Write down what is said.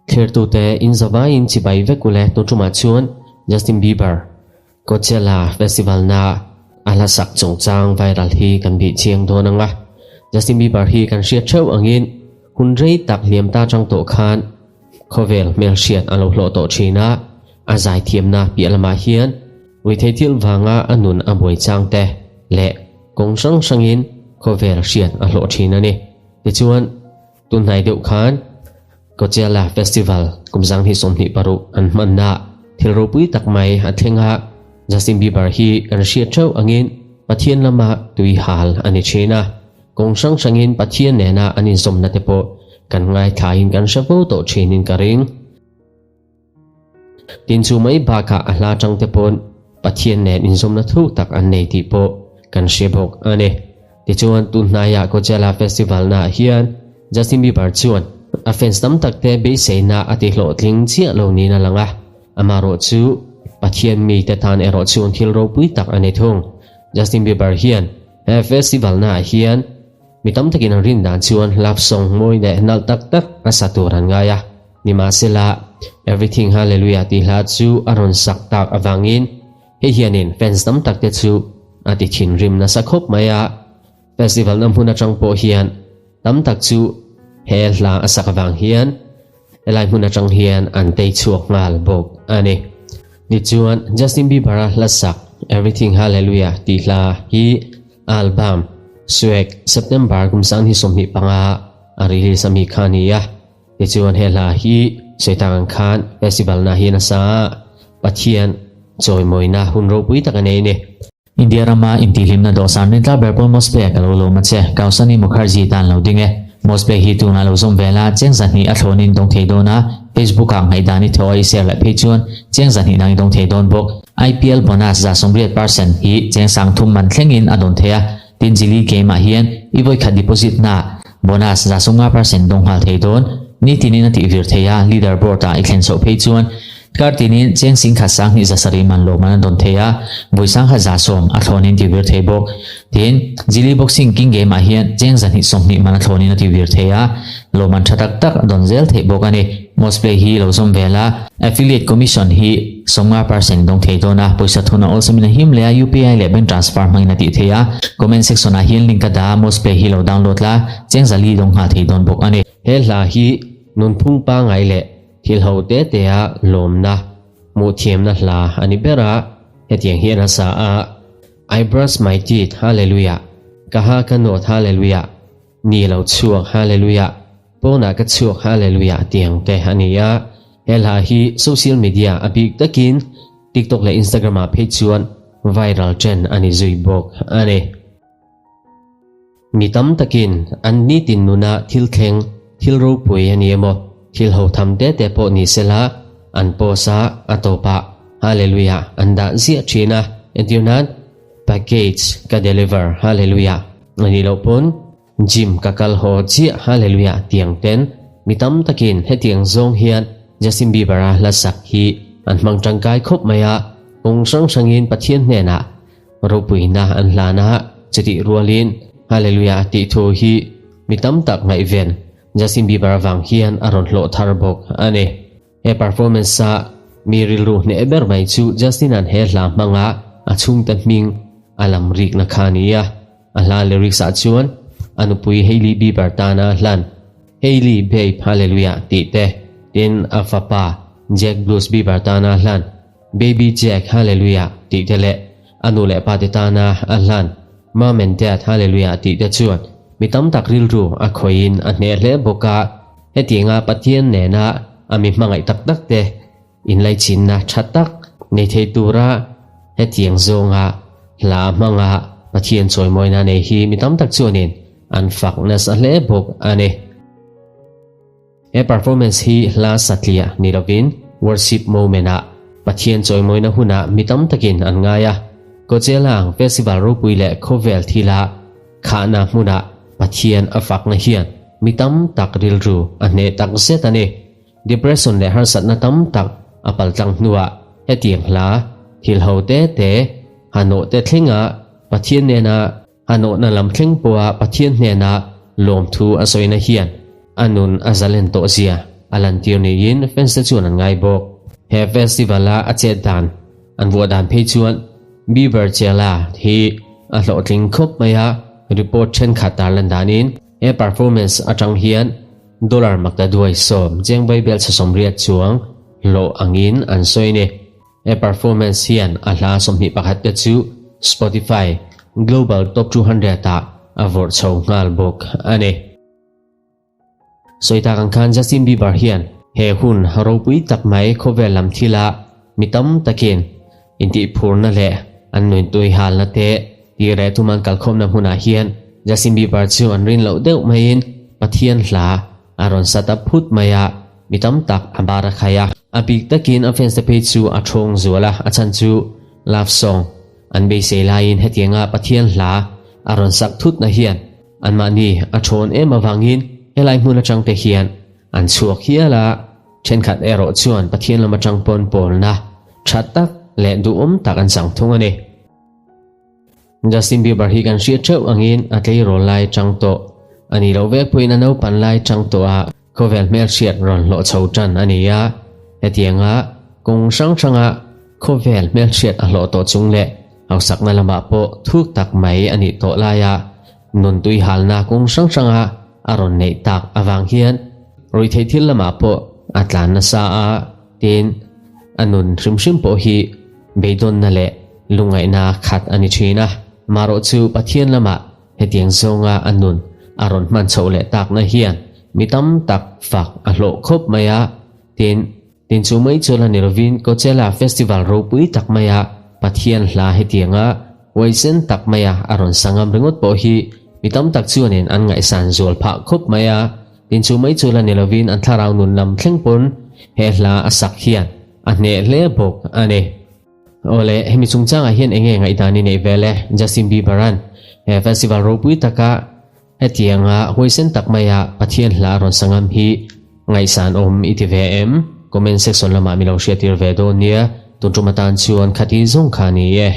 Thlirtute in zavaiin chibai vek ule tun tumah chuan Justin Bieber Coachella Festival na a hla sak chungchang viral hi kan bih chiang dawn ang a. Justin Bieber hi kan hriat theuh angin hun rei tak hliam ta chang tawh khan khawvel hmelhriat a lo hlawh tawh thin a, a zaithiamna piah lamah hian ruithei thil vanga a nun a buai chang te leh kawng hrang hrangin khawvel hriat a hlawh thin a ni. Tichuan, tunhnai deuh khan Coachella Festival kum zanghnih 26 an hmanna thil ropui tak mai a thleng a, Justin Bieber hi kan hriat theuh angin Pathian lama tui hal a ni thin a. Kawng hrang hrangin Pathian nena an inzawmna te pawh kan ngaithlain kan hre fo tawh thinin ka ring. Tin chu mai bakah a hla tang te pawn Pathian nen inzawmna thuk tak an nei tih pawh kan hre bawk a ni. Tichuan tun hnaiah Coachella Festival naah hian Justin Bieber chuan a fans tam tak te beiseina a ti hlawhtling chiah lo niin a lang a, amaherawh chu Pathian mite tan erawh chuan thil ropui tak a ni thung. Justin Bieber hian He festival naah hian mi tam takin an rin dan chuan love song mawi leh nalh tak tak a sa tur an ngai a. Nimahsela, Everything Hallelujah tih hla chu a rawn sak tak avangin hei hianin fans tam tak te chu a ti thinrim nasa khawp mai a. Festival na hmun atang pawh hian tam tak chu he hla a sak avang hian helai hmun atang hian an tei chhuak nghal bawk a ni. Tichuan, Justin Bieber-a hla sak Everything Hallelujah tih hla hi a album Swag September kum 2025 a release ami kha a ni a. Tichuan he hla hi sawi ang khan festival na hi nasa a, Pathian chawimawina hun ropui tak a nei a ni. India rama intihhlimna dawhsan rin tla ber pawl Mosplay a ka lo lawm a che. Kausani Mukherjee tan lo ding e. Mosplay hi tunah lo zawm vel a, cheng 200 a thlawnin dawng thei dawn a, Facebook ah ngaihdan i thaw a i share leh phei chuan cheng 200 dang i dawng thei dawn bawk. IPL bonus 80% hi cheng 30 man thlengin a dawn thei a, tin Jili game ah hian i vawikhat deposit na bonus 50% dawng nghal thei dawn. Nitinin a tih vir thei a, leader board ah i thlen chhoh phei chuan Kar tinin cheng 10 270 man lawm an dawn thei a, vawi 1010 a thlawnin ti vir thei bawk. Tin, Jili Boxing King Game ah hian cheng 220 man a thlawnin a ti vir thei a, lawm an tha tak tak a dawn zel theih bawk a ni. Mosplay hi lo zawm vel a, affiliate commission hi 50% dawng thei dawn a, pawisa thun a awlsamin a him leh a, UPI leh bank transfer hmangin a tih thei a. Comment section ah hian link a dah a, Mosplay hi lo download la, cheng 400 dawng nghal thei dawn bawk a ni. He hla hi nunphung pangai leh Thil ho te te a lawmna, hmuh thiamna hla a ni ber a, hetiang hian a sa a, I brush my teeth, hallelujah, ka ha ka nawt, hallelujah, ni lo chhuak, hallelujah, pawnah ka chhuak, hallelujah tiang te a ni a. He hla hi social media a bik takin TikTok leh Instagram ah phei chuan viral trend a ni zui bawk a ni. Mi tam takin an nitin nuna thil thleng, thil ropui a ni emaw, thil ho tham te te pawh ni sela, an post a, a tawpah Hallelujah an dah ziah thin a, entir nan package ka deliver Hallelujah a nih loh pawn gym ka kal haw chiah Hallelujah tiang ten mi tam takin hetiang zawng hian Justin Bieber-a hla sak hi an hmang tangkai khawp mai a, kawng hrang hrangin Pathian hnenah Ropuina an hlan a, chutih rualin Hallelujah tih thu hi mi tam tak ngaihven Justin Bieber avang hian a rawn hlawh thar bawk a ni. He performance a mi rilru hneh ber mai chu Justin-a'n he hla hmanga a chhungte hming a lam rikna kha a ni a, a hla lyrics ah chuan a nupui Hailey Bieber tana hlan Hailey babe Hallelujah tih te, tin a fapa Jack Blues Bieber tana hlan Baby Jack Hallelujah tih te leh a nu leh pa te tana a hlan Mom and Dad Hallelujah tih te chuan mi tam tak rilru a khawihin a hneh hle bawk a. Hetianga Pathian nena a mi hmangaih tak tak te inlaichinna tha tak nei thei tura hetiang zawnga hla hmanga Pathian chawimawina nei hi mi tam tak chuanin an fak nasa hle bawk a ni. He performance hi hla satliah ni lovin worship moment ah Pathian chawimawina hunah mi tam takin an ngai a. Coachella ang festival ropui leh khawvel thila khahna hmunah Pathian a fakna hian mi tam tak rilru a hneh tak zet a ni. Depression leh harsatna tam tak a paltlang hnuah hetiang hla thil ho te te hanawh te thlenga Pathian nena A nawhna lam thleng pawha Pathian hnena lawmthu a sawina hian a nun a zalen tawh zia a lantir niin fans te chuan an ngai bawk. He festival a a chet dan an vuah dan phei chuan Bieber Chela hi a hlawhtling khawp mai a, report thenkhat tarlan danin he performance atang hian dollar makta duai sawm cheng vaibel chhe 80 chuang hlawh angin an sawi a ni. He performance hian a hla 21 te chu Spotify Global Top 200 ah a vawrh chho nghal bawk a ni. Sawi tak ang khan Justin Bieber hian he hun ropui tak mai khawvel lam thila mi tam takin intihphurna leh an nuintui halna te tih reh tum an kalkhawmna hmunah hian Justin Bieber chu an rin loh deuh maiin Pathian hla a rawn sa ta phut mai a, mi tam tak a bar a khai a. A bik takin a fans te phei chu a thawng zual a, a chhan chu love song an beisei laiin hetianga Pathian hla a rawn sak thutna hian anmahni a thawn em avangin helai hmun atang te hian an chhuak hial a, thenkhat erawh chuan Pathian lam atang pawn pawlna tha tak leh duhawm tak an chang thung a ni. Justin Bieber hi kan hriat theuh angin a tleirawl lai tang tawh a ni lo vek pawhin a naupan lai tang tawh a khawvel hmelhriat rawn hlawh chho tan a ni a, hetianga kawng hrang hranga khawvel hmelhriat a hlawh tawh chung leh hausakna lamah pawh thuk tak mai a nih tawh laia nun tui halna kawng hrang hranga a rawn neih tak avang hian ruihtheih thil lamah pawh a tlan nasa a, tin a nun hrim hrim pawh hi beidawnna leh lungngaihna khat a ni thin a. Marawh chu Pathian lamah hetiang zawnga a nun a rawn hman chhoh leh takna hian mi tam tak fak a hlawh khawp mai a, tin, tin chu mai chuan a ni lovin Coachella Festival ropui tak maia Pathian hla hetianga huaisen tak maia a rawn sa ngam ringawt pawh hi mi tam tak chuanin an ngaihsan zual phah khawp mai a, tin chu mai chuan a ni lovin an thlarau nun lam thleng pawn he hla a sak hian a hneh hle bawk a ni. Awle, hemi chungchangah hian eng nge ngaihdan i neih vel e? Justin Bieber-a'n he festival ropui taka hetianga huaisen tak maia Pathian hla a rawn sa ngam hi ngaihsan awm i ti ve em? Comment section lamah mi lo hriattir ve dawn nia, tun tum atan chuan khati zawng kha ni e.